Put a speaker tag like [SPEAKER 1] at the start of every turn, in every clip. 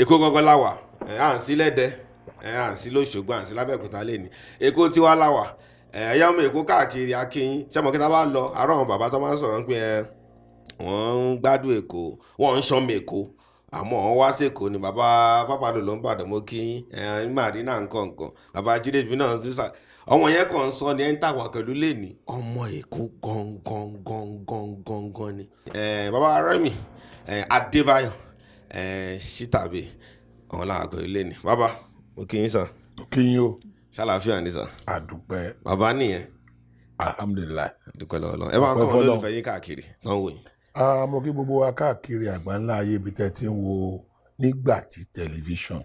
[SPEAKER 1] Èkó gangan láwà ẹ̀, à ń sí lẹ́dẹ̀ ẹ̀, à ń sí lóṣogbo, à ń sí lábẹ́òkúta lẹ́ni. Èkó tiwa láwà ẹ̀. Ẹ̀yà ọmọ Èkó káàkiri, akínyín sẹ́mo kí tá bá lọ àárọ̀, àwọn bàbá tó máa ń sọ̀rọ̀ pé ẹ wọ́n ń gbádùn Èkó, wọ́n ń sọmọ Èkó, àmọ́ wọ́n wá sí Èkó ni. Bàbá pápá ló ń bàdàn, mo kí yín ẹ̀ Marina nǹkan nǹkan, bàbá Jídébí náà sísà ọmọ yẹn kàn ń sọ ní ẹ̀ ń tàwà pẹ̀lú lẹ́ni ọmọ Èkó gangan gangan gangan ni. Bàbá Rẹ́mi Adébáyọ̀ Ṣítàbí, àwọn làwọn pẹ̀lú lẹ́ni. Bàbá, mo kí yín sàn.
[SPEAKER 2] Kí yín o.
[SPEAKER 1] Ṣàlàáfíà ní sàn?
[SPEAKER 2] Àdúpẹ́.
[SPEAKER 1] Bàbá nìyẹn.
[SPEAKER 2] Alhamdulillahi.
[SPEAKER 1] Dúpẹ́ lọ́wọ́ lọ́wọ́. Ẹ máa ń kọ́
[SPEAKER 2] Ọpẹ́
[SPEAKER 1] wọn
[SPEAKER 2] fọ́lọ́run.
[SPEAKER 1] lólùfẹ́ yín káàkiri tán wò yín.
[SPEAKER 2] Ah, mo kí gbogbo wa káàkiri àgbáńlá ayé, ibi tẹ́ ti ń wo nígbà tí tẹlifíṣàn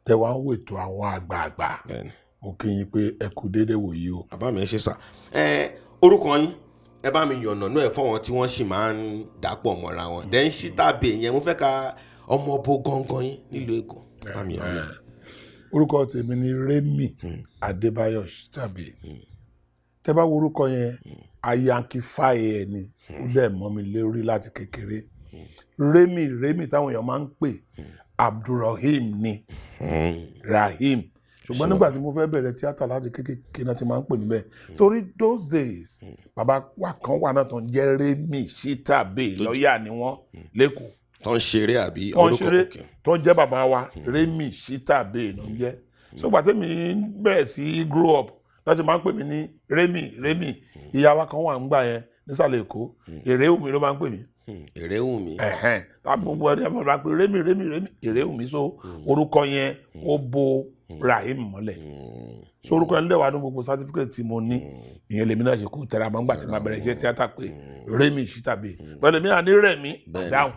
[SPEAKER 2] tẹ́ wá ń wètò àwọn àgbààgbà. Mo kí yín pé ẹ kú déédéé wòyí o.
[SPEAKER 1] Bàbá mi, ẹ ṣe sà. Ẹ orúkọ yín, ẹ bá mi yànnà náà ẹ fọwọn tí wọ́n sì máa ń dàpọ̀ mọ́ra wọn. Then Ṣítàbí yẹn, mo fẹ́ ka ọmọ bo gangan yín nílùú Èkó. Ẹ bá mi yànnà náà.
[SPEAKER 2] Orúkọ tèmi ni Rẹ́mi Adébáyọ̀ Ṣítàbí. Tẹ́ bá wo orúkọ yẹn, ayankifáì ẹ ni, ó dẹ̀ mọ́ mi lórí láti kékeré. Rẹ́mi, Rẹ́mi táwọn èèyàn máa ń pè, Abdulrahim ni, Rahim, ṣùgbọ́n nígbà tí mo fẹ́ bẹ̀rẹ̀ tíátà, láti kékeré náà ti máa ń pè mí bẹ́ẹ̀, torí those days, bàbá wa kan wà náà tó ń jẹ́ Rẹ́mi Ṣítàbí, lọ́ọ̀yà ni wọ́n lẹ́kọ̀ọ́.
[SPEAKER 1] Tó ń ṣeré àbí?
[SPEAKER 2] Tó ń ṣeré.
[SPEAKER 1] Òkè.
[SPEAKER 2] Tó ń jẹ́ bàbá wa Rẹ́mi Ṣítàbí ló ń jẹ́. So gbà tẹ́mi bẹ̀rẹ̀ sí grow up, láti máa ń pè mí ní Rẹ́mi, Rẹ́mi. Ìyá wa kan wà ń gbà yẹn nísàlẹ̀ Èkó, Èrèwùmí ló máa ń pè mí.
[SPEAKER 1] Èrèwùmí.
[SPEAKER 2] Ẹ̀hẹ́n, tàbí gbogbo ẹni ẹ̀ máa ń pè Rẹ́mi, Rẹ́mi, Rẹ́mi, Èrèwùmí. So orúkọ yẹn, ó bo Rahim mọ́lẹ̀. So orúkọ yẹn lẹ́wàá ní gbogbo certificate tí mo ní. Ìyẹn lèmi náà ṣe kú tẹra mọ́ nígbà tí màá bẹ̀rẹ̀ iṣẹ́ tíátà pé Rẹ́mi Ṣítàbí. Pẹ̀lú mi àní Rẹ̀mí dáhùn,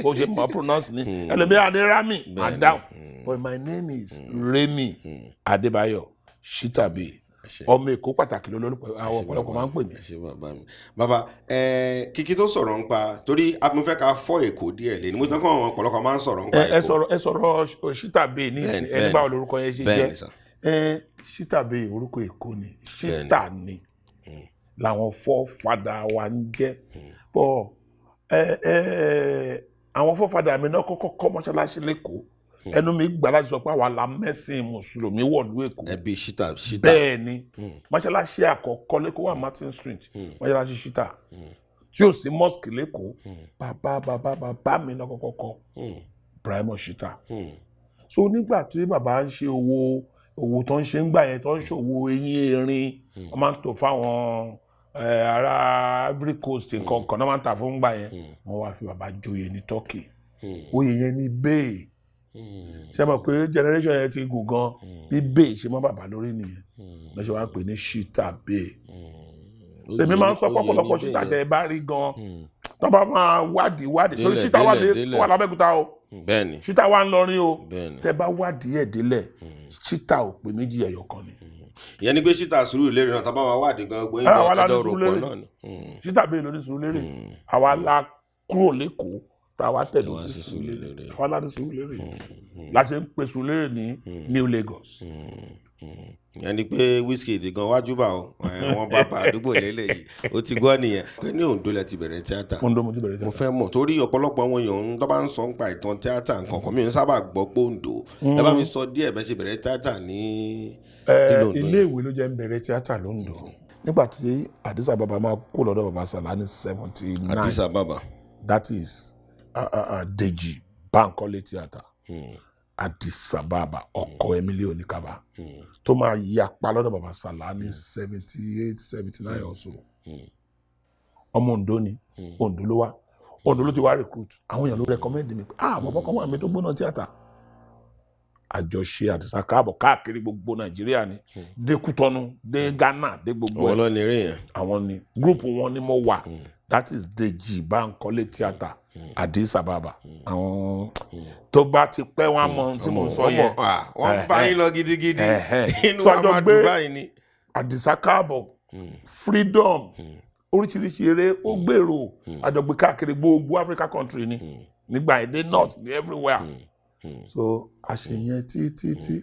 [SPEAKER 2] bó ṣe mọ̀ pronounce ni. Ẹlòmíì àní Rami dáhùn, but my name is Rẹ́mi Adébáyọ̀ Ṣítàbí.
[SPEAKER 1] Ṣé.
[SPEAKER 2] Ọmọ Èkó pàtàkì lólórúkọ àwọn ọ̀pọ̀lọpọ̀ máa ń pè mí.
[SPEAKER 1] Ẹ ṣé, bàbá mi. Bàbá ẹ, kíkí tó sọ̀rọ̀ ń pa, torí mo fẹ́ ká fọ́ Èkó díẹ̀ lé ní, mo tán kọ́ àwọn ọ̀pọ̀lọpọ̀ máa ń sọ̀rọ̀ ń pa
[SPEAKER 2] ẹ
[SPEAKER 1] Èkó.
[SPEAKER 2] sọ̀rọ̀, ẹ sọ̀rọ̀ Ṣítàbí ní ìsìn.
[SPEAKER 1] Bẹ́ẹ̀ni,
[SPEAKER 2] ẹni
[SPEAKER 1] bẹ́ẹ̀ni.
[SPEAKER 2] báwo lorúkọ yẹn ṣe
[SPEAKER 1] Bẹ́ẹ̀ni
[SPEAKER 2] jẹ́?
[SPEAKER 1] sà.
[SPEAKER 2] Ẹ Ṣítàbí, orúkọ Èkó ni. Ṣítà ni làwọn forefather wa ń jẹ́ bọ́. Ẹ ẹ àwọn forefather mi náà kọ́kọ́ kọ́ mọ́ṣáláṣí lẹ́kọ̀ọ́. Ẹnu mi gbà láti sọ pé àwa la mẹ́sìn mùsùlùmí wọ̀lú Èkó.
[SPEAKER 1] Ẹbí Ṣítà, Ṣítà.
[SPEAKER 2] Bẹ́ẹ̀ ni. Mọ́ṣáláṣí àkọ́kọ́ lẹ́kọ̀ọ́ wà Martin Street, mọ́ṣáláṣí Ṣítà, tí ò sí mosque lẹ́kọ̀ọ́. Bàbá bàbá bàbá mi náà kọ́kọ́ kọ́, Ibrahim Ṣítà. So nígbà tí bàbá ń ṣe òwò, òwò tó ń ṣe ń gbà yẹn, tó ń ṣòwò eyín erin, wọ́n máa ń tò fáwọn ará Ivory Coast, nǹkan kan náà máa ń tà fún gbà yẹn. Wọ́n wá fi bàbá joyè ní Turkey. Oyè yẹn ní bẹ́ẹ̀ ṣe mọ̀ pé generation yẹn ti gùn gan. Bí bẹ́ẹ̀ ṣe mọ́ bàbá lórí nìyẹn, lọ́sẹ̀ wá ń pè ní Ṣítà bẹ́ẹ̀. Sèmi máa ń sọ pọ̀pọ̀lọpọ̀ Ṣítà tẹ́ ẹ bá rí gan, tó bá máa wádìí wádìí, torí
[SPEAKER 1] Délẹ̀,
[SPEAKER 2] Ṣítà wà
[SPEAKER 1] délẹ̀,
[SPEAKER 2] lé
[SPEAKER 1] délẹ̀.
[SPEAKER 2] wà lábẹ́òkúta o. Ṣítà wà ńlọrin o. Tẹ́ bá wádìí ẹ̀ délẹ̀, Ṣítà ò pé méjì, ẹ̀yọ̀ kan ni.
[SPEAKER 1] Ìyẹn ni pé Ṣítà Sùúrù Lérè náà, tá a bá máa wádìí gan, gbóyún
[SPEAKER 2] Ah, àwa la ní
[SPEAKER 1] ẹjọ́ rò pọ̀
[SPEAKER 2] Sùúrùlérè.
[SPEAKER 1] náà ni.
[SPEAKER 2] Ṣítà bẹ́ẹ̀ lóní Sùúrùlérè. Àwa la kúrò lẹ́kọ̀ọ́ tá a wá tẹ̀dó
[SPEAKER 1] Ẹ wá
[SPEAKER 2] sí
[SPEAKER 1] sí
[SPEAKER 2] Sùúrùlérè.
[SPEAKER 1] Sùúrùlérè.
[SPEAKER 2] Àwa la ní Sùúrùlérè la ṣe ń pe Sùúrùlérè ní New Lagos.
[SPEAKER 1] Ìyẹn ni pé Wizkid gan wájú bá o wọn bá àdúgbò lélẹ̀ yìí, ó ti gbọ́ nìyẹn pé ní Oǹdó lẹ ti bẹ̀rẹ̀ tíátà.
[SPEAKER 2] Oǹdó mo ti bẹ̀rẹ̀
[SPEAKER 1] Mo
[SPEAKER 2] tíátà.
[SPEAKER 1] fẹ́ mọ̀, torí ọ̀pọ̀lọpọ̀ àwọn èèyàn tó bá ń sọ nípa ìtàn tíátà nǹkan kan, mi ò ń sábà gbọ́ pé Oǹdó. Ẹ bá mi sọ díẹ̀ bẹ́ẹ̀ ṣe bẹ̀rẹ̀ tíátà ní ìlú Oǹdó.
[SPEAKER 2] Ilé ìwé ló jẹ́ ń bẹ̀rẹ̀ tíátà lóńdó. Nígbà tí Àdìsá Bàbá máa kó lọ́dọ̀ bàbá Sàlá ní 79.
[SPEAKER 1] Àdìsá Bàbá.
[SPEAKER 2] That is Dèjì Bánkọ́lé Theatre. Àdìsá Bàbá, ọkọ Emily Oníkàbá, tó máa yapa lọ́dọ̀ bàbá Sàlá ní 78, 79 or so, ọmọ Oǹdó ni. Oǹdó ló wá, Oǹdó ló ti wá recruit àwọn èèyàn, ló recommend mi pé, ah, bàbá kan wà mí tó gbóná tíátà. Àjọṣe Àdìsá káàbọ̀ káàkiri gbogbo Nàìjíríà ni, dé Kútọ́nù, dé Ghana, dé gbogbo
[SPEAKER 1] Àwọn
[SPEAKER 2] ẹ̀.
[SPEAKER 1] ló ní eré yẹn.
[SPEAKER 2] Àwọn ni group wọn ni mo wà. That is Dèjì Bánkọ́lé Theatre, Àdìsá Bàbá. Àwọn tó bá ti pẹ́, wọn á mọ ohun tí mo ń sọ yẹn.
[SPEAKER 1] Wọ́n bá yín lọ gidigidi. Inú
[SPEAKER 2] So
[SPEAKER 1] wa
[SPEAKER 2] àjọ
[SPEAKER 1] máa
[SPEAKER 2] gbé
[SPEAKER 1] dùn báyìí ni.
[SPEAKER 2] Àdìsá káàbọ̀, Freedom, oríṣiríṣi eré ó gbèrò, àjọgbé káàkiri gbogbo Africa country ni nígbà yẹn, dé north, dé everywhere. So a ṣe yẹn tí tí tí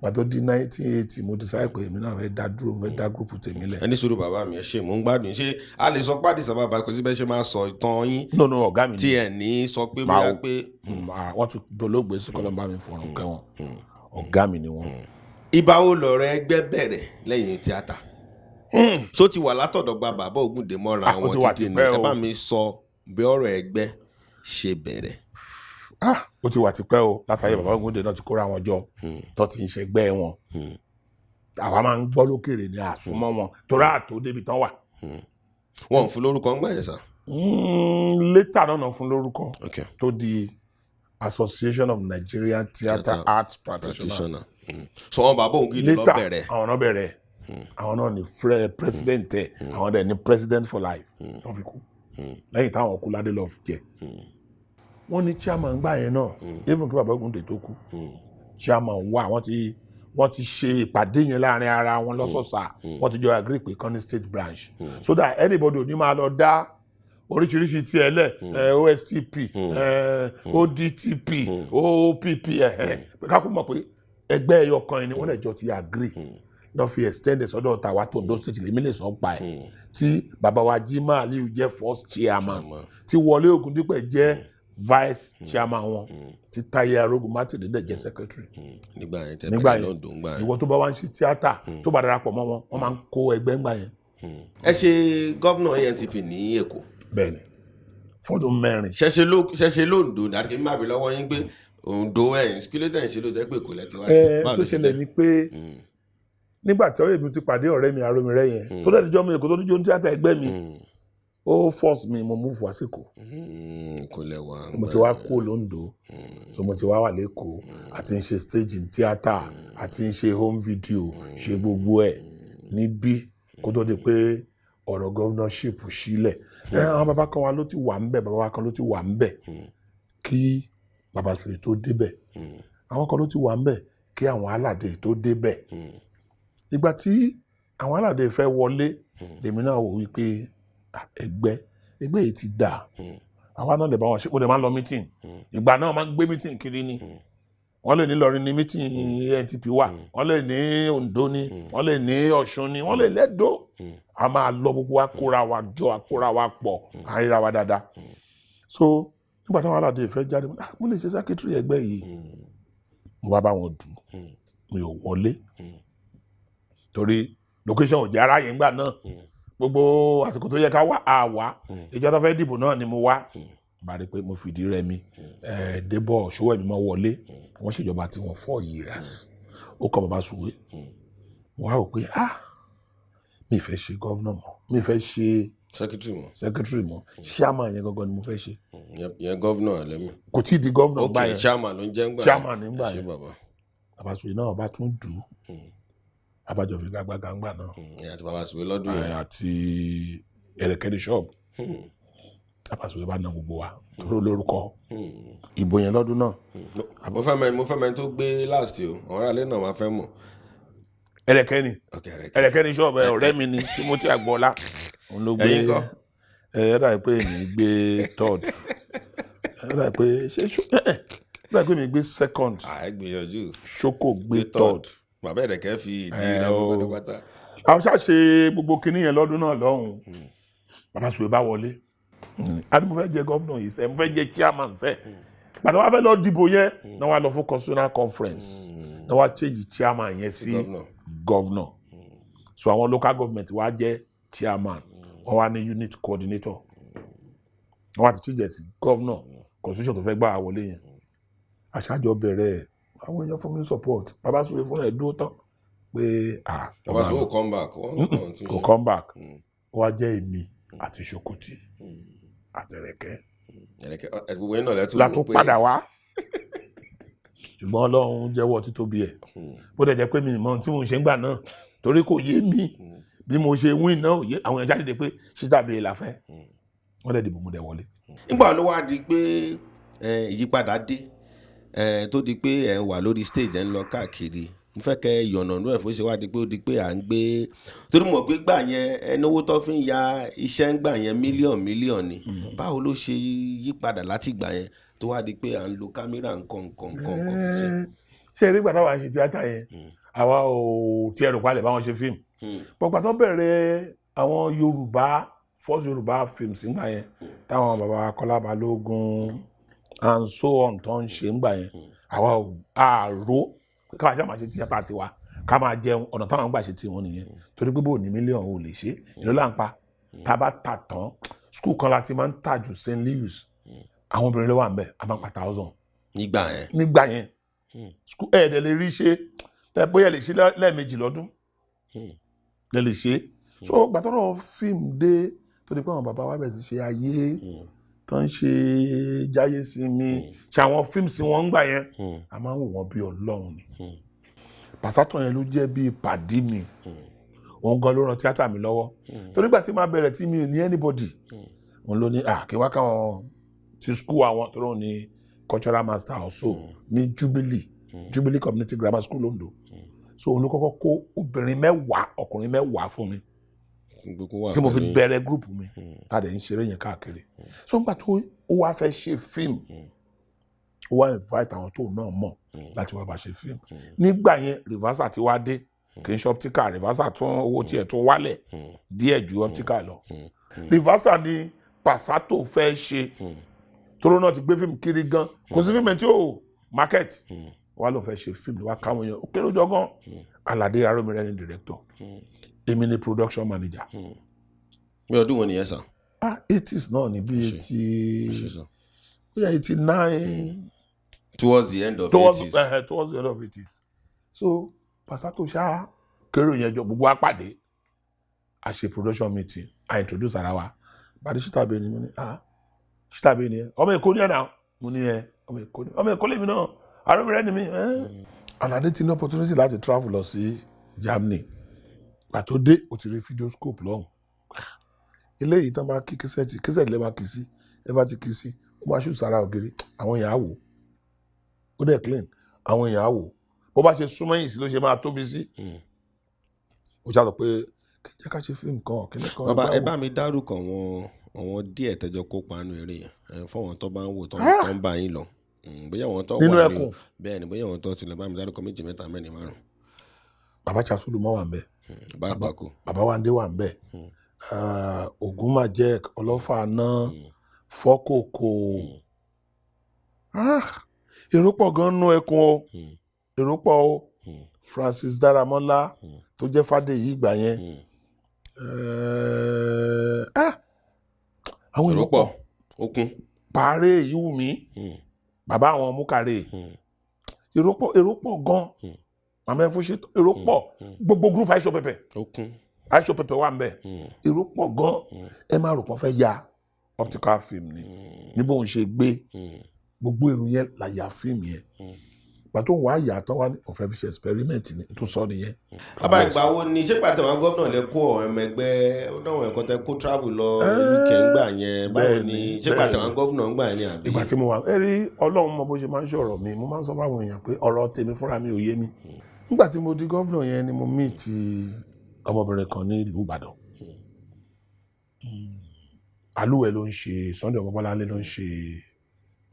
[SPEAKER 2] gbàtọ́ di 1980, mo decide pé èmi náà fẹ́ dá dúró, mo fẹ́ dá group tèmi lẹ̀.
[SPEAKER 1] Ẹ ní sùúrù, bàbá mi, ẹ ṣe, mò ń gbádùn. Ṣé a lè sọ pé Àdìsá bàbá, kò sí bẹ́ẹ̀ ṣe máa sọ ìtàn yín
[SPEAKER 2] No, no, ọ̀gá mi
[SPEAKER 1] tí
[SPEAKER 2] ni.
[SPEAKER 1] ẹ ní sọ pé
[SPEAKER 2] Máa
[SPEAKER 1] bóyá
[SPEAKER 2] wò.
[SPEAKER 1] pé
[SPEAKER 2] Wọ́n ti dolóògbé sí, kọ́lọ́n bá mi fọ̀rùn kẹ́wọn, ọ̀gá mi ni wọ́n.
[SPEAKER 1] Ìgbà wo lọ̀rọ̀ ẹgbẹ́ bẹ̀rẹ̀ lẹ́yìn tíátà? Ṣó ti wà látọ̀dọ̀ gba bàbá Ògúndé mọ́ra
[SPEAKER 2] Ah, ó
[SPEAKER 1] wọn
[SPEAKER 2] ti wà
[SPEAKER 1] títí ní
[SPEAKER 2] tipẹ́
[SPEAKER 1] ẹ
[SPEAKER 2] o.
[SPEAKER 1] bá mi sọ bí ọ̀rọ̀ ẹgbẹ́ ṣe bẹ̀rẹ̀.
[SPEAKER 2] Ah, ó ti wà tipẹ́ o. Látàyè bàbá Ògúndé náà ti kóra wọn jọ tó ti ń ṣẹgbẹ́ wọn. Àwa máa ń gbọ́ lókèrè ní àsomọ́ wọn torí àtó débi tán wà.
[SPEAKER 1] Wọn ò fún lórúkọ ńgbà yẹn sà?
[SPEAKER 2] Later náà fún lórúkọ
[SPEAKER 1] Ok.
[SPEAKER 2] tó di Association of Nigerian Theatre
[SPEAKER 1] Theatre
[SPEAKER 2] Arts Practitioners.
[SPEAKER 1] Practitioner. So wọn bàbá Ògúndé lọ
[SPEAKER 2] Later
[SPEAKER 1] bẹ̀rẹ̀.
[SPEAKER 2] àwọn náà bẹ̀rẹ̀, àwọn náà ní president ẹ̀, àwọn dẹ̀ ní president for life tó fi kú. Lẹ́yìn táwọn kú, ládé lọ jẹ wọ́n ní chairman gbà yẹn náà. Even kí bàbá Ògúndé tó kú, chairman wà. Wọ́n ti ṣe ìpàdé yẹn láàrin ara wọn lọ́sọ̀ọ̀sà. Wọ́n ti jọ agree pé kán ní state branch so that anybody ò ní máa lọ dá oríṣiríṣi tiẹ̀ lẹ̀, OSTP, ODTP, OOPP, pé ká kó mọ̀ pé ẹgbẹ́ ẹyọ kan ni wọ́n lè jọ ti agree lọ́ fi extend sọ́dọ̀ tàwa tó Ondo State. Lèmi lè sọ pa ẹ̀ tí bàbá wa Jimoh Aliu jẹ́ first chairman, tí Wọlé Ògúndípẹ̀ jẹ́ vice chairman wọn, tí Táyé Arógunmátìdé dẹ̀ jẹ́ secretary.
[SPEAKER 1] Nígbà yẹn tẹ
[SPEAKER 2] Nígbà
[SPEAKER 1] bẹ̀rẹ̀
[SPEAKER 2] yẹn.
[SPEAKER 1] lọ́dún ńgbà yẹn.
[SPEAKER 2] Ìwọ tó bá wá ń ṣe tíátà tó bá darapọ̀ mọ́ wọn, wọ́n máa ń kó ẹgbẹ́ ńgbà yẹn.
[SPEAKER 1] Ẹ ṣe governor ANTP ní Èkó?
[SPEAKER 2] Bẹ́ẹ̀ni, fọ́dún 4.
[SPEAKER 1] Ṣẹṣẹ lóńdó ní àti kí n má bí lọ́wọ́ yín pé Oǹdó ẹ̀yìn kí ló tẹ̀ ń ṣe lóòótọ́ pé Èkó lẹ ti wá ṣe?
[SPEAKER 2] Ẹ
[SPEAKER 1] Báwo
[SPEAKER 2] tó
[SPEAKER 1] ló ṣe
[SPEAKER 2] ṣẹlẹ̀
[SPEAKER 1] jẹ́?
[SPEAKER 2] ni pé nígbà tí ọ̀rẹ́ mi ti pàdé ọ̀rẹ́ mi Arómirẹ́ yẹn, tó dẹ̀ ti jọ́ mi Èkó, tó ti jó ní tíátà ẹgbẹ́ mi, ó force mi, mo move wá sí Èkó.
[SPEAKER 1] Kò lẹ̀ wá.
[SPEAKER 2] Mo ti wá kó lóńdó, so mo ti wá wà lẹ́kọ̀ọ́, àti ń ṣe staging tíátà, àti ń ṣe home video, ṣe gbogbo ẹ̀ níbí kó tó di pé ọ̀rọ̀ governorship sílẹ̀. Ẹ àwọn bàbá kan wa ló ti wà ń bẹ̀, bàbá wa kan ló ti wà ń bẹ̀ kí bàbá Sùwé tó débẹ̀, àwọn kan ló ti wà ń bẹ̀ kí àwọn aládé tó débẹ̀. Ìgbà tí àwọn aládé fẹ́ wọlé, lèmi náà wò wípé, ah, ẹgbẹ́ yìí ti dà, àwa náà lè bá wọn ṣe. Mo lè máa lọ meeting. Ìgbà náà máa ń gbé meeting kiri ni. Wọ́n lè ní Ìlọrin ní meeting ANTP wà, wọ́n lè ní Oǹdó ní, wọ́n lè ní Ọ̀ṣun ní, wọ́n lè lẹ́dọ̀. A máa lọ, gbogbo wa kóra wa jọ, a kóra wa pọ̀, à ń ríra wa dáadáa. So nígbà táwọn aládé fẹ́ jáde, mo ní, "Ah, mo lè ṣe secretary ẹgbẹ́ yìí." Mo bá bá wọn dù, mi ò wọlé torí location ò jẹ́ aráyè ńgbà náà. Gbogbo àsìkò tó yẹ ká wá, a wá. Ìjọ tó fẹ́ dìbò náà ni mo wá, bá rí i pé mo fìdí rẹmi. Débọ̀ ṣọwọ́ ẹ̀mí mọ́ wọlé. Wọ́n ṣèjọba tí wọ́n 4 years, ó kọ́ bàbá Sùwé. Mo wá rò pé, ah, mi fẹ́ ṣe governor mọ́, mi fẹ́ ṣe
[SPEAKER 1] Secretary mọ́.
[SPEAKER 2] secretary mọ́, chairman yẹn gangan ni mo fẹ́ ṣe.
[SPEAKER 1] Yẹn governor lẹ́mí.
[SPEAKER 2] Kò tí ì di governor
[SPEAKER 1] Ok.
[SPEAKER 2] gbà yẹn.
[SPEAKER 1] Chairman ló ń jẹ́ ńgbà yẹn.
[SPEAKER 2] Chairman nígbà
[SPEAKER 1] Ẹ ṣé
[SPEAKER 2] yẹn.
[SPEAKER 1] bàbá.
[SPEAKER 2] Bàbá Sùwé náà bá tún dù ú, abájọ fi gbàgbà ńgbà náà.
[SPEAKER 1] Ẹ̀yin àti bàbá Sùwé lọ́dún yẹn.
[SPEAKER 2] Àti ẹ̀rẹ̀kẹ́ ní ṣọ́ọ̀bù. Bàbá Sùwé bá na gbogbo wa torí olórúkọ ìbò yẹn lọ́dún náà.
[SPEAKER 1] Mo fẹ́ mọ tó gbé last o, àwọn aráàlú náà máa fẹ́ mọ̀.
[SPEAKER 2] Ẹ̀rẹ̀kẹ́ ni.
[SPEAKER 1] Ok, ẹ̀rẹ̀kẹ́.
[SPEAKER 2] Ẹ̀rẹ̀kẹ́ ní ṣọ́ọ̀bù ẹ̀, ọ̀rẹ́ mi ni, Timothy Agboola, òun ló gbé.
[SPEAKER 1] Ẹ̀yin kọ́?
[SPEAKER 2] Ẹ ẹ dàbí pé èmi gbé third, ẹ dàbí pé ṣé ṣó ẹ ẹ dàbí pé èmi gbé second.
[SPEAKER 1] À, ẹ gbìyànjú.
[SPEAKER 2] Ṣókò gbé third.
[SPEAKER 1] Bàbá ẹ̀rẹ̀kẹ́ fi ìdí
[SPEAKER 2] Ẹ,
[SPEAKER 1] rẹ̀ mú
[SPEAKER 2] o.
[SPEAKER 1] pátápátá.
[SPEAKER 2] Àwọn ṣáà ṣe gbogbo kinní yẹn lọ́dún náà lọ́hùn-ún. Bàbá Sùwé bá wọlé, a ní mo fẹ́ jẹ gómìnà yìí sẹ́, mo fẹ́ jẹ chairman sẹ́. Gbàtà wàá fẹ́ lọ dìbò yẹn náà, wàá lọ fún constitutional conference náà, wàá change chairman yẹn sí
[SPEAKER 1] governor.
[SPEAKER 2] Governor. So àwọn local government wàá jẹ chairman, wọ́n wá ní unit coordinator. Wọ́n wá ti change ẹ̀ sí governor. Constitution tó fẹ́ gbà wọlé yẹn, àṣàjọ bẹ̀rẹ̀ ẹ̀. Àwọn èèyàn fún mi support. Bàbá Sùwé fúnra ẹ̀ dúró tán pé, ah,
[SPEAKER 1] Bàbá Sùwé ò come back, wọ́n kàn tún
[SPEAKER 2] kò
[SPEAKER 1] ṣe.
[SPEAKER 2] come back. Ó wá jẹ́ èmi àti Ṣòkòtì àtẹ̀rẹ̀kẹ́.
[SPEAKER 1] Ẹ̀rẹ̀kẹ́ ẹ, gbogbo yín náà lẹ́tù
[SPEAKER 2] La tún padà wá, ṣùgbọ́n Ọlọ́run jẹ́wọ́ títóbi ẹ̀. Bó dẹ̀ jẹ́ pé mi ì mọ ohun tí mò ń ṣe ń gbà náà torí kò yé mi. Bí mo ṣe win náà ò yé àwọn èèyàn jáde pé síta bèèrè la fẹ́. Wọ́n dẹ̀ dìbò, mo dẹ̀ wọlé.
[SPEAKER 1] Nígbà ló wá di pé ìyípadà dé, tó di pé ẹ wà lórí stage, ẹ ń lọ káàkiri? Mo fẹ́ kẹ́ yọ̀nà nú ẹ̀ fún ṣe wá di pé ó di pé à ń gbé, torí mo mọ̀ pé gbà yẹn ẹni owó tó fi ń ya iṣẹ́ ń gbà yẹn, mílíọ̀nù mílíọ̀nù ni. Báwo ló ṣe yí padà láti gbà yẹn Tó wá di pé à ń lo kámẹ́rà, nǹkan nǹkan nǹkan nǹkan fi ṣe.
[SPEAKER 2] Ṣé eré ìgbà táwa ń ṣe tíátà yẹn, àwa ò tiẹ̀ rò palẹ̀ báwọn ṣe fíìmù. Pọ̀pọ̀ tó bẹ̀rẹ̀ àwọn Yorùbá, first Yorùbá films ńgbà yẹn, táwọn bàbá Kọ́lá Balógun and so on tó ń ṣe ńgbà yẹn, àwa ò àrò káwa ṣáà máa ṣe tíátà tiwa, ká máa jẹun. Ọ̀nà táwọn gbà ṣe tiwọn nìyẹn, torí pé bò ní mílíọ̀nù ò lè ṣe. Èló là ń pa tá a bá tà tán? School kan la ti máa ń tà jù, St. Louis. Àwọn obìnrin ló wà ń bẹ̀, a máa ń pa 1,000.
[SPEAKER 1] Nígbà yẹn?
[SPEAKER 2] Nígbà yẹn. School ẹ̀ẹ́dẹ̀ lè rí ṣe ẹ, bóyá lè ṣe lẹ́ẹ̀mejì lọ́dún lè lè ṣe. So gbàtọ́rọ̀ fíìmù dé, tó di pé àwọn bàbá wa bẹ̀rẹ̀ sí ṣe ayé, tó ń ṣe jáyé sinmi, ṣe àwọn fíìmù sí wọn ń gbà yẹn, a máa ń wò wọ́n bí Ọlọ́run ni. Pàṣátọ̀ yẹn ló jẹ́ bí pàdí mi. Òun gan ló ran tíátà mi lọ́wọ́, torí gbà tí màá bẹ̀rẹ̀ tí mi ò ní anybody, òun ló ní à kí wá káwọn ti school àwọn tó lóun ní cultural master also ní Jubilee Community Grammar School, Ondo. So òun ló kọ́kọ́ kó obìnrin 10, ọkùnrin 10 fún mi tí mo fi bẹ̀rẹ̀ group mi, tá a dẹ̀ ń ṣeré yẹn káàkiri. So nígbà tó ó wá fẹ́ ṣe fíìmù, ó wá invite àwọn tóun náà mọ̀ láti wá bá ṣe fíìmù. Nígbà yẹn, reversal ti wá dé, kì í ṣe optical. Reversal tún owó tiẹ̀ tún wálẹ̀ díẹ̀ ju optical lọ. Reversal ni Pàṣátò fẹ́ ṣe, tóró náà ti gbé fíìmù kiri gan, kò sí fíìmù tí ó market. Wà ló fẹ́ ṣe fíìmù, wá káwọn yẹn ó kéré jọ gan. Aládé Arómirẹ́ ni director, èmi ni production manager.
[SPEAKER 1] Bí ọdún wo nìyẹn, sir?
[SPEAKER 2] Ah, 80s náà ni, bí 80, bóyá 89.
[SPEAKER 1] Towards the end of
[SPEAKER 2] towards
[SPEAKER 1] 80s.
[SPEAKER 2] Towards the end of 80s. So Pàṣátò ṣá kéré yẹn jọ, gbogbo wa pàdé, a ṣe production meeting, a introduce ara wa. Bàdí Ṣítàbí ni mo ní, ah, Ṣítàbí ni ẹ, ọmọ Èkó ní ẹ náà. Mo ní ẹ, ọmọ Èkó ní, ọmọ Èkó lèmi náà, Arómirẹ́ ni mi ẹ. Aládé ti ní opportunity láti travel lọ sí Germany. Gbà tó dé, ó ti rí videoscope lọ́hùn. Eléyìí tán bá kí kísẹ́ẹ̀tì, kísẹ́ẹ̀tì lè máa kì í sí, ẹ bá ti kì í sí, ó máa ṣù sára ògiri, àwọn èèyàn á wò ó, dẹ̀ clean, àwọn èèyàn á wò ó. Bó bá ṣe súnmọ́ yìí sí ló ṣe máa tóbi sí. Ó ṣàtọ̀ pé kí jẹ́ ká ṣe fíìmù kan, kíní kan.
[SPEAKER 1] Bàbá,
[SPEAKER 2] ìgbà
[SPEAKER 1] ẹ
[SPEAKER 2] wo.
[SPEAKER 1] Bá mi dárúkọ àwọn díẹ̀ tẹ́jọ kópa nínú eré yẹn, ẹ, fún àwọn tó bá ń wò tó ń bá yín lọ. Bóyá àwọn tó
[SPEAKER 2] Nínú
[SPEAKER 1] wà ní
[SPEAKER 2] Ẹkùn.
[SPEAKER 1] Bẹ́ẹ̀ ni, bóyá àwọn tó ti lọ, bá mi dárúkọ méjì, mẹ́ta, mẹ́rin, márùn.
[SPEAKER 2] Bàbá Chasolùmọ́ wà ń bẹ̀.
[SPEAKER 1] Bá àgbákò.
[SPEAKER 2] Bàbá Wándé wà ń bẹ̀, Ògúnmàjẹ́ Ọlọ́fà náà, Fọ́kòkò. Ah, èrò pọ̀ gan nú Ẹkùn o, èrò pọ̀ o. Francis Dáramọ́lá tó jẹ́ Fàdèyí ìgbà yẹn. Ah, àwọn
[SPEAKER 1] èrò
[SPEAKER 2] èrò
[SPEAKER 1] pọ̀
[SPEAKER 2] pọ̀.
[SPEAKER 1] Okun.
[SPEAKER 2] Pàárẹ̀ Ìwùmí, bàbá àwọn Múkàrè. Èrò pọ̀, èrò pọ̀ gan. Màmá ẹ̀fọ́ ṣe, èrò pọ̀. Gbogbo group Aisho Pẹpẹ,
[SPEAKER 1] Okun.
[SPEAKER 2] Aisho Pẹpẹ wà ń bẹ̀. Èrò pọ̀ gan. Ẹ máa rò kàn fẹ́ ya optical film ni ní bóun ṣe gbé gbogbo èrò yẹn là ya fíìmù yẹn. Gbà tó ń wá yà tán, wá ní òun fẹ́ fi ṣe experiment ni, tó sọ nìyẹn.
[SPEAKER 1] Bàbá, ìgbà wo ni ṣé pàtó àwọn gómìnà lè kó ọ̀rọ̀ ẹmọ ẹgbẹ́ náà ẹ̀kọ́ tẹ kó travel lọ UK ńgbà yẹn? Báwo
[SPEAKER 2] Bẹ́ẹ̀
[SPEAKER 1] ni
[SPEAKER 2] ni,
[SPEAKER 1] ṣé pàtó
[SPEAKER 2] bẹ́ẹ̀
[SPEAKER 1] àwọn
[SPEAKER 2] ni.
[SPEAKER 1] gómìnà ńgbà yẹn ni àbí?
[SPEAKER 2] Ìgbà tí mo wà, ẹ rí Ọlọ́run mọ bó ṣe máa ń ṣọ̀rọ̀ mi. Mo máa ń sọ fáwọn èèyàn pé ọ̀rọ̀ tèmi fúnra mi ò yé mi. Nígbà tí mo di gómìnà yẹn ni mo meet ọmọbìnrin kan ní ìlú Ìbàdàn. Alúwẹ̀ ló ń ṣe Sunday Ọmọbọ́láńlé, ló ń ṣe,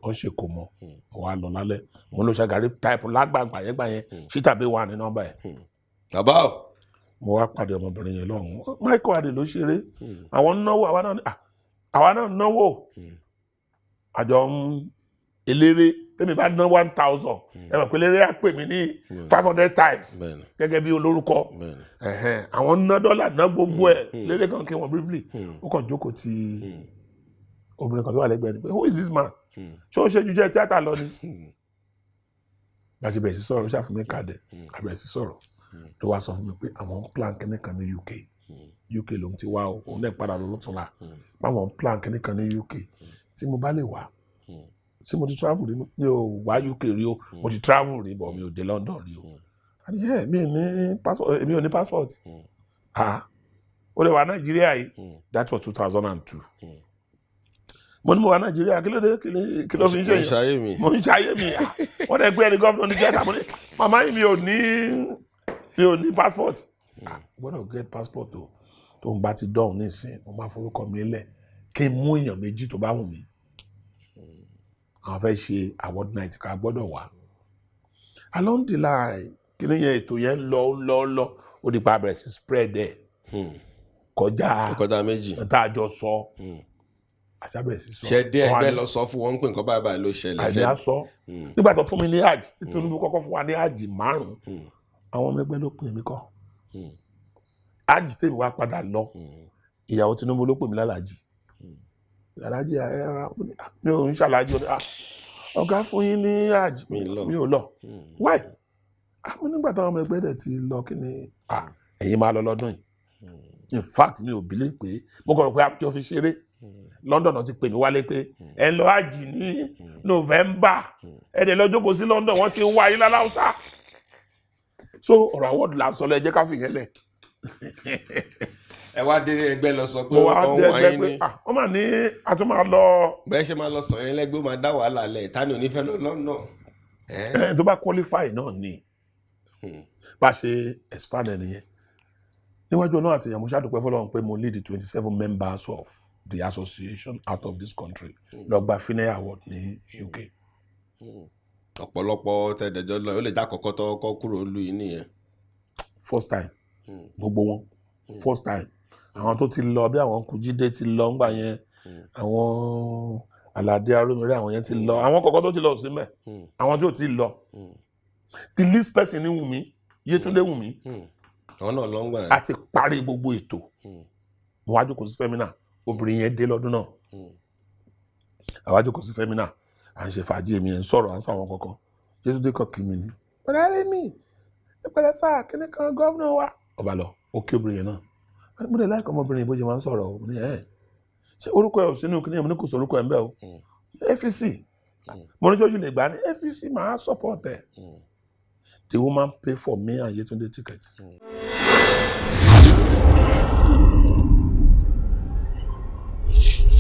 [SPEAKER 2] ó ń ṣe kò mọ̀. Mo wá lọ lálẹ́, òun ló ṣàgàrí type lágbàgbà yẹn gbà yẹn. Ṣítàbí wà ní nọ́mbà ẹ̀.
[SPEAKER 1] Bàbá o.
[SPEAKER 2] Mo wá pàdé ọmọbìnrin yẹn lọ́hùn-ún. Michael Adé ló ṣeré. Àwọn ń náwó, àwa náà ní, ah, àwa náà náwó. Àjọ ń eléré, tẹ́mi bá ná 1,000, ẹ mọ̀ pé eléré á pè mí ní 500 times gẹ́gẹ́ bí olórúkọ. Ẹ̀hẹ́n, àwọn ná dọ́là, ná gbogbo ẹ̀. Léré kan kí wọ́n briefly, ó kàn jókòó ti obìnrin kan tó wà lẹ́gbẹ̀ẹ́ ni pé, "Who is this man? Ṣé ó ṣe ju jẹ́ tíátà lọ ni?" Bá a ṣe bẹ̀rẹ̀ sí sọ̀rọ̀, ó ṣàfihàn mi kàdẹ̀, a bẹ̀rẹ̀ sí sọ̀rọ̀, ló wá sọ fún mi pé àwọn ń plan kínní kan ní UK. UK lòun ti wá o, òun náà padà lọ lọ́túnla. Báwọn ń plan kínní kan ní UK, tí mo bá lè wá. Ṣé mo ti travel rí? Mi ò wá UK rí o. Mo ti travel rí, but mi ò dé London rí o. Àní ẹ mi ní passport, èmi ò ní passport. Ah, ó lè wà Nàìjíríà yìí. That was 2002. Mo ní mo wà Nàìjíríà, kí ló dé? Kí ló fi ń ṣe
[SPEAKER 1] Mo ń
[SPEAKER 2] yẹn?
[SPEAKER 1] ṣayé mi.
[SPEAKER 2] Mo ń ṣayé mi. Ah, wọ́n dẹ̀ gbé ẹni gómìnà ní tíátà. Mo ní màmá yìí, mi ò ní passport. Ah, gbọ́dọ̀ get passport o. Tó ń bá ti dọ̀hún nísìn, mo máa forúkọ mi lẹ̀ kí n mú èèyàn méjì tó bá wù mí. Àwọn fẹ́ ṣe award night, ká gbọ́dọ̀ wá. Along the line, kí ni yẹn, ètò yẹn ń lọ, ń lọ, ń lọ, ó di pa bẹ̀rẹ̀ sí spread ẹ̀ kọjá
[SPEAKER 1] kọjá méjì.
[SPEAKER 2] Tá a jọ sọ àti abẹ̀rẹ̀ sí sọ.
[SPEAKER 1] Ṣe dé
[SPEAKER 2] Wọ́n á
[SPEAKER 1] ẹgbẹ́
[SPEAKER 2] ní-
[SPEAKER 1] lọ sọ fún wọn pé nǹkan báyìí báyìí ló ṣẹlẹ̀?
[SPEAKER 2] Àìní á sọ nígbà tó fún mi ní hajj, tí Tinubu kọ́kọ́ fún wa ní hajj márùn, àwọn ọmọ ẹgbẹ́ ló pè mí kọ́. Hajj tèmi wá padà lọ, ìyàwó Tinubu ló pè mí lálàájì. Lálàájì ẹ ra, ó ní, "Ah, mi ò ń ṣàlàjì." Ó ní, "Ah, ọ̀gá fún yín ní hajj."
[SPEAKER 1] Mi lọ.
[SPEAKER 2] Mi ò lọ. Why? Àmọ́ nígbà táwọn ọmọ ẹgbẹ́ dẹ̀ ti lọ, kí ni? Ah, ẹ̀yin máa lọ lọ́dún yìí. In fact, mi ò believe pé mo kọ̀ rò pé àjọ fi ṣeré. London náà ti pè mí wálé pé ẹ ń lọ hajj ní November, ẹ dẹ̀ lọ jókòó sí London, wọ́n ti wá yín láláùsá. So ọ̀rọ̀ award là ń sọ lọ, ẹ jẹ́ ká fìyẹn lẹ̀.
[SPEAKER 1] Ẹ wá dé ẹgbẹ́ lọ sọ pé
[SPEAKER 2] Mo wá
[SPEAKER 1] wọ́n
[SPEAKER 2] dé
[SPEAKER 1] wá
[SPEAKER 2] ẹgbẹ́
[SPEAKER 1] yín
[SPEAKER 2] pé
[SPEAKER 1] ní
[SPEAKER 2] ah, wọ́n mà ní a tún máa lọ.
[SPEAKER 1] Bẹ́ẹ̀ ṣe máa lọ sọ yẹn lẹ́gbẹ́, ó máa dá wàhálà lẹ̀, ìta ni onífẹ́ lọ lọ́nà ẹ̀.
[SPEAKER 2] Ẹ tó bá qualify náà ni. Bá ṣe expand ẹ nìyẹn. Níwájú Ọlọ́run àti ìyàmú, ṣàdúpẹ́ fọlọ́run pé mo lead the 27 members of the association out of this country lọ gba FINEA award ní UK.
[SPEAKER 1] Ọ̀pọ̀lọpọ̀ tẹ̀dẹ̀jọ́ lọ, ó lè já kọ́kọ́ tó kọ́ kúrò lù yín nìyẹn.
[SPEAKER 2] First time, gbogbo wọn first time. Àwọn tó ti lọ bí àwọn Kújídé ti lọ ńgbà yẹn, àwọn Aládé Arómiré, àwọn yẹn ti lọ, àwọn kọ̀ọ̀kan tó ti lọ sí mẹ́, àwọn tí ò ti lọ, the least person ní Wùmí, Yétúndé Wùmí.
[SPEAKER 1] Àwọn náà lọ ń gbà yẹn.
[SPEAKER 2] A ti parí gbogbo ètò. Mo wá jókòó sí Femina, obìnrin yẹn dé lọ́dún náà. Àwa jókòó sí Femina, à ń ṣe fàájì, èmi ẹ̀ ń sọ̀rọ̀, à ń sàwọn kankan. Yétúndé kàn kí mi ní pẹ̀lẹ́ rí mi, pẹ̀lẹ́ sáà kíní kan gómìnà wa ọba lọ, ó kí obìnrin yẹn náà. Mo dẹ̀ láìka ọmọbìnrin yìí bó ṣe máa ń sọ̀rọ̀ o. Mo ní ẹ̀ ṣé orúkọ ẹ̀ ò sínú kíní ẹ̀? Mo ní kò sọ orúkọ ẹ̀ ń bẹ́ o. APC. Mo ní ṣoṣù lè gbà ní APC, máa support ẹ̀. The woman pay for me and Yetunde ticket.